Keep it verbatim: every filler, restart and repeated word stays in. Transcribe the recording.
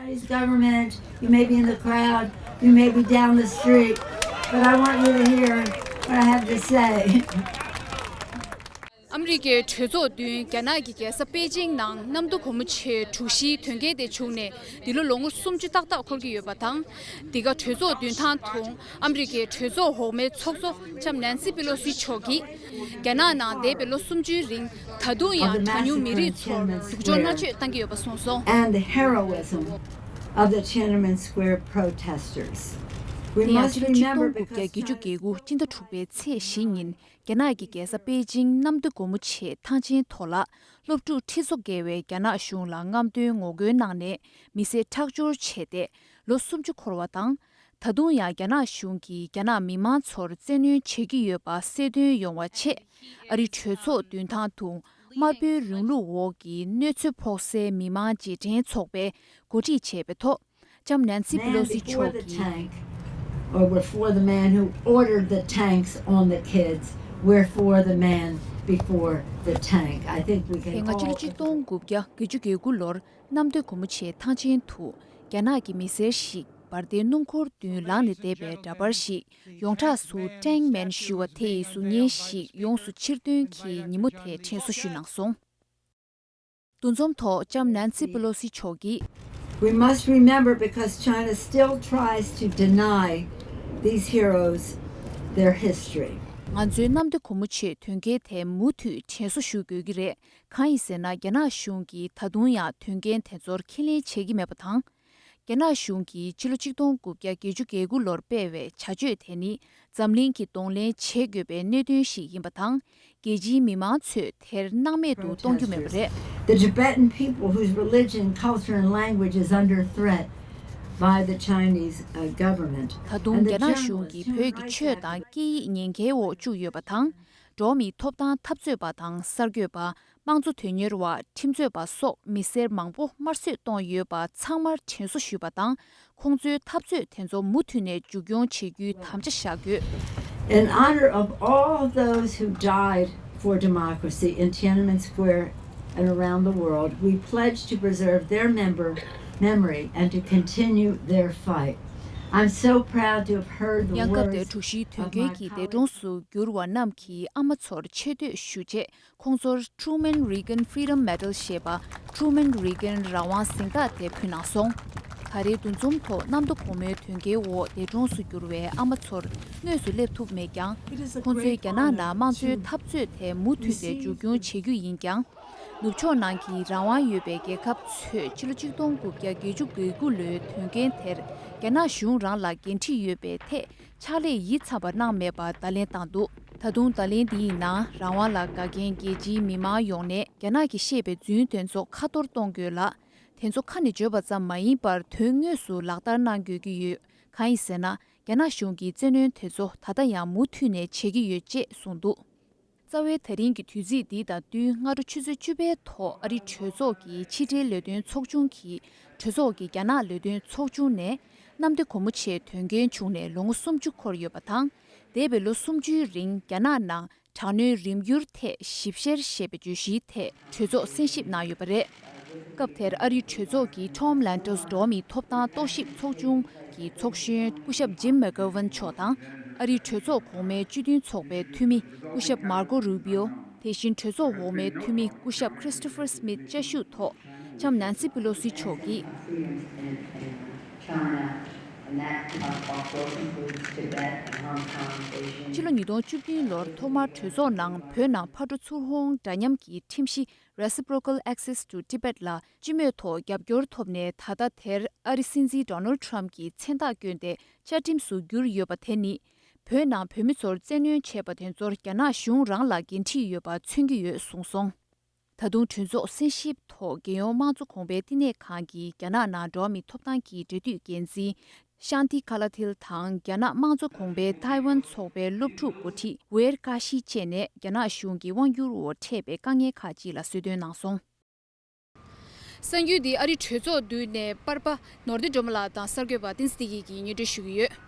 Chinese government, you may be in the crowd, you may be down the street, but I want you to hear what I have to say. ཨ་མི་རི་ཀའི་གྲོས་ཚོགས་མདུན་རྒྱ་ནག་གི་རྒྱལ་ས་པེ་ཅིང་ནང་གནམ་བདེ་སྒོ་མོ་ཆེའི་དྲུག་བཞིའི་དོན་རྐྱེན་དེ་བྱུང་ནས་འདི་ལོ་ལོ་ངོ་སུམ་ཅུ་ཏག་ཏག་འཁོར་གྱི་ཡོད་པ་དང་། འདི་ག་གྲོས་ཚོགས་མདུན་ཐང་དུ་ཨ་མི་རི་ཀའི་གྲོས་ཚོགས་འོག་མའི་ཚོགས་གཙོ་ལྕམ་ནན་སི་པེ་ལོ་སི་མཆོག་གིས་རྒྱ་ནག་ནང་འདས་པའི་ལོ་སུམ་ཅུའི་རིང་ད་དུང་ཡང་གྲངས་ཉུང་མི་རིགས་ཚོར་སྡུག་སྦྱོང་མནར་གཅོད་བཏང་གི་ཡོད་པ་གསུངས་སོང་། And the heroism of the Tiananmen Square protesters. We དེ་ཡང་must ཕྱི་ལོ་ཆིག་remember སྟོང་དགུ་བརྒྱ་བརྒྱད་ཅུ་གྱ་དགུ་སྤྱི་ཟླ་དྲུག་པའི་ཚེས་བཞི་ཉིན་རྒྱ་ནག་གི་རྒྱལ་ས་པེ་ཅིང་གནམ་བདེ་སྒོ་མོ་ཆེའི་ཐང་ཆེན་ཐོག་ལ་སློབ་ཕྲུག་ཁྲི་ཚོ་བརྒལ་བས་རྒྱ་ནག་གཞུང་ལ་རྔམ་སྟོན་ངོ་རྒོལ་གནང་ནས་མི་སེར་ཁྲག་སྦྱོར་བྱས་ཏེ་ལོ་སུམ་ཅུ་འཁོར་བ་དང་། ད་དུང་ཡང་རྒྱ་ནག་གཞུང་གིས་རྒྱ་ནག་མི་མང་ཚོར་བཙན་གནོན་བྱེད་ཀྱི་ཡོད་པ་གསལ་སྟོན་ཡོང་བ་ཆེད། ཨ་རིའི་གྲོས་ཚོགས་མདུན་ཐང་དུ་དམར་པོའི་རིང་ལུགས་འོག་གི་གནོད་འཚེ་ཕོག་སའི་མི་མང་རྗེས་དྲན་ཚོགས་པས་གོ་སྒྲིག་བྱས་པའི་ཐོག་ལྕམ་ནན་སི་པི་ལོ་སི་མཆོག་གིས། Or we're for the man who ordered the tanks on the kids. We're for the man before the tank. I think we can all དེ་སྔ་ཕྱི་ལོ་ཆིག་སྟོང་དགུ་བརྒྱ་བརྒྱད་ཅུ་གྱ་དགུ་ལོར་གནམ་བདེ་སྒོ་མོ་ཆེའི་ཐང་ཆེན་དུ་རྒྱ་ནག་གི་མི་སེར་ཞིག་འབར་མདེལ་སྣུམ་འཁོར་མདུན་ལངས་ནས་བསྡད་པའི་འདྲ་པར་ཞིག་ཡོངས་གྲགས་སུ་ཀྲེང་མེན་ཞུ་བ་དེ་ཡི་གཟུགས་བརྙན་ཞིག་ཡོངས་སུ་ཕྱིར་འདོན་གྱིས་ཉིན་མོ་དེ་དྲན་གསོ་ཞུས་གནང་སོང་། འདུ་འཛོམས་ཐོག་ལྕམ་ནན་སི་པེ་ལོ་སི་མཆོག་གིས། We must remember because China still tries to deny these heroes their history. ང་ཚོའི་གནམ་བདེ་སྒོ་མོ་ཆེའི་དོན་རྐྱེན་དེ་མུ་མཐུད་དྲན་གསོ་ཞུ་དགོས་ཀྱི་རེད། གང་ཡིན་ཟེར་ན་རྒྱ་ནག་གཞུང་གིས་ད་དུང་ཡང་དོན་རྐྱེན་དེ་ཚོར་ཁས་ལེན་བྱེད་ཀྱི་མེད་པ་དང་། རྒྱ་ནག་གཞུང་གིས་ཕྱི་ལོ་ཆིག་སྟོང་དགུ་བརྒྱ་བརྒྱད་ཅུ་གྱ་དགུ་ལོར་སྤེལ་བའི་བྱ་སྤྱོད་དེ་ནི་འཛམ་གླིང་གིས་གདོང་ལེན་བྱེད་དགོས་པའི་གནད་དོན་ཞིག་ཡིན་པ་དང་། རྒྱལ་སྤྱིའི་མི་མང་ཚོས་དེར་སྣང་མེད་དུ་གཏོང་རྒྱུ་མེད་པ་རེད། The Tibetan people whose religion, culture, and language is under threat by the Chinese uh, government. ད་དུང་རྒྱ་ནག་གཞུང་གིས་བོད་ཀྱི་ཆོས་དང་སྐད་ཡིག་ཉེན་ཁའི་འོག་བཅུག་ཡོད་པ་དང་། འགྲོ་བ་མིའི་ཐོབ་ཐང་འཐབ་རྩོད་པ་དང་གསར་འགོད་པ། དམངས་གཙོ་དོན་གཉེར་བ། ཁྲིམས་རྩོད་པ་སོགས་མི་སེར་མང་པོ་དམར་གསོད་གཏོང་ཡོད་པ་ཚང་མར་དྲན་གསོ་ཞུས་པ་དང་། ཁོང་ཚོའི་འཐབ་རྩོད་དེ་ཚོ་མུ་མཐུད་ནས་མཇུག་སྐྱོང་བྱེད་རྒྱུའི་དམ་བཅའ་བཞག་དགོས། In honor of all those who died for democracy in Tiananmen Square and around the world, we pledge to preserve their member, memory and to continue their fight. I'm so proud to have heard the ཡང་སྐབས་དེར་དྲུག་བཞིའི་དོན་རྐྱེན་གྱི་འདས་གྲོངས་སུ་གྱུར་བ་རྣམས་ཀྱི་ཨ་མ་ཚོར་ཆེ་བསྟོད་ཞུ་ཆེད། ཁོང་ཚོར་Truman Reagan Freedom Medal ཞེས་པ་Truman Reagan རང་དབང་གཟེངས་རྟགས་དེ་ཕུལ་གནང་སོང་། ད་རེས་འདུ་འཛོམས་ཐོག་གནམ་མདོ་གོང་མའི་དོན་རྐྱེན་འོག་འདས་གྲོངས་སུ་གྱུར་བའི་ཨ་མ་ཚོར་དངོས་སུ་སླེབས་ཐུབ་མེད་ཀྱང་། ཁོང་ཚོས་རྒྱ་ནག་ནང་དམངས་གཙོའི་འཐབ་རྩོད་དེ་མུ་མཐུད་ནས་མཇུག་སྐྱོང་བྱེད་རྒྱུ་ཡིན་ཀྱང་། ནུབ་ཕྱོགས་ནང་གི་རང་དབང་ཡོད་པའི་རྒྱལ་ཁབ་ཚོས་ཕྱི་ལོ་ཆིག་སྟོང་དགུ་བརྒྱ་བརྒྱད་ཅུ་གྱ་དགུ་ལོའི་དོན་རྐྱེན་དེར་རྒྱ་ནག་གཞུང་རང་ལ་འགན་འཁྲི་ཡོད་པའི་ཐད། ཕྱག་ལས་ཡིད་ཚིམ་པ་གནང་མེད་པར་བརྡ་ལན་བཏང་འདུག་ད་དུང་བརྡ་ལན་འདིའི་ནང་རང་དབང་ལ་དགའ་མཁན་རྒྱལ་སྤྱིའི་མི་མང་ཡོངས་ནས་རྒྱ་ནག་གིས་བཤད་པའི་རྫུན་དོན་ཚོ་ཁ་གཏོར་གཏོང་དགོས་ལ། དེ་ཚོ་ཁ་ནས་བརྗོད་པ་ཙམ་མ་ཡིན་པར་དོན་དངོས་སུ་ལག་བསྟར་གནང་དགོས་ཀྱི་ཡོད། གང་ཡིན་ཟེར་ན། རྒྱ་ནག་གཞུང་གིས་བཙན་གནོན་དེ་ཚོ་ད་ལྟ་ཡང་མུ་མཐུད་ནས་བྱེད་ཀྱི་ཡོད་ཅེས་གསུངས་འདུག་རྩ་བའི་ད་རིང་གི་དུས་ཚིགས་འདི་དང་བསྟུན། སྔ་དྲོ་ཆུ་ཚོད་བཅུ་པའི་ཐོག་ཨ་རིའི་གྲོས་ཚོགས་ཀྱི་ཕྱི་འབྲེལ་ལས་དོན་ཚོགས་ཆུང་གིས་གྲོས་ཚོགས་ཀྱི་རྒྱ་ནག་ལས་དོན་ཚོགས་ཆུང་ནས། གནམ་བདེ་སྒོ་མོ་ཆེའི་དོན་རྐྱེན་བྱུང་ནས་ལོ་ངོ་སུམ་ཅུ་འཁོར་ཡོད་པ་དང་། འདས་པའི་ལོ་སུམ་ཅུའི་རིང་རྒྱ་ནག་ནང་དྲག་གནོན་རིམ་འགྱུར་ཐད་ཞིབ་བཤེར་ཞེས་པའི་བརྗོད་གཞིའི་ཐད་གྲོས་ཚོགས་གསན་ཞིབ་གནང་ཡོད་པ་རེད། སྐབས་དེར་ཨ་རིའི་གྲོས་ཚོགས་ཀྱི་Tom Lantos འགྲོ་བ་མིའི་ཐོབ་ཐང་རྟོག་ཞིབ་ཚོགས་ཆུང་གི་ཚོགས་གཞོན་སྐུ་ཞབས་Jim McGovern མཆོག་དང་། ཨ་རིའི་གྲོས་ཚོགས་གོང་མའི་སྤྱི་མཐུན་ཚོགས་པའི་འཐུས་མི་སྐུ་ཞབས་Marco Rubio། དེ་བཞིན་གྲོས་ཚོགས་འོག་མའི་འཐུས་མི་སྐུ་ཞབས་Christopher Smith བཅའ་བཞུགས་ཐོག་ལྕམ་Nancy Pelosi མཆོག་གིས། China, and that, of course, includes Tibet and Hong Kong, Beijing. ཕྱི་ལོ་ཉིས་སྟོང་བཅུ་བདུན་ལོར་ཐོག་མར་གྲོས་ཚོགས་ནང་བོད་ནང་ཕར་འགྲོ་ཚུར་འོང་འདྲ་མཉམ་གྱི་ཁྲིམས་གཞི་Reciprocal Access to Tibet ལ་སྤྱི་མོས་ཐོག་རྒྱབ་སྐྱོར་ཐོབ་ནས། ད་ལྟ་དེར་ཨ་རི་སྲིད་འཛིན་Donald Trump གྱིས་མཚན་རྟགས་བསྐྱོན་ཏེ་བཅའ་ཁྲིམས་སུ་བསྒྱུར་ཡོད་པ་དེ་ནི། བོད་ནང་བོད་མི་ཚོར་བཙན་གནོན་བྱས་པ་དེ་ཚོར་རྒྱ་ནག་གཞུང་རང་ལ་འགན་འཁྲི་ཡོད་པ་མཚོན་གྱི་ཡོད་གསུངས་སོང་། ད་དུང་གྲོས་ཚོགས་གསན་ཞིབ་ཐོག་རྒྱལ་ཡོངས་དམངས་གཙོ་གོང་འཕེལ་བསྟི་གནས་ཁང་གིས་རྒྱ་ནག་ནང་འགྲོ་བ་མིའི་ཐོབ་ཐང་གི་འབྲེལ་མཐུད་འགན་འཛིན་Shanti Kalathil དང་། རྒྱ་ནག་དམངས་གཙོ་གོང་འཕེལ་ཐའེ་ཝན་ཚོགས་པའི་སློབ་ཕྲུག་འགོ་ཁྲིད་Wei Kashi བཅས་ནས་རྒྱ་ནག་གཞུང་གི་དབང་སྒྱུར་འོག་འཕྲད་པའི་དཀའ་ངལ་ཁག་ཅིག་ལ་གསོལ་སྟོན་གནང་སོང་། གསར་འགྱུར་འདི་ཨ་རིའི་གྲོས་ཚོགས་མདུན་ནས་པར་པ་ནོར་བདེ་སྒྲོལ་མ་ལགས་དང་གསར་འགོད་པ་བསྟན་འཛིན་བདེ་སྐྱིད་ཀྱིས་སྙན་སྒྲོན་ཞུ་གི་ཡོད།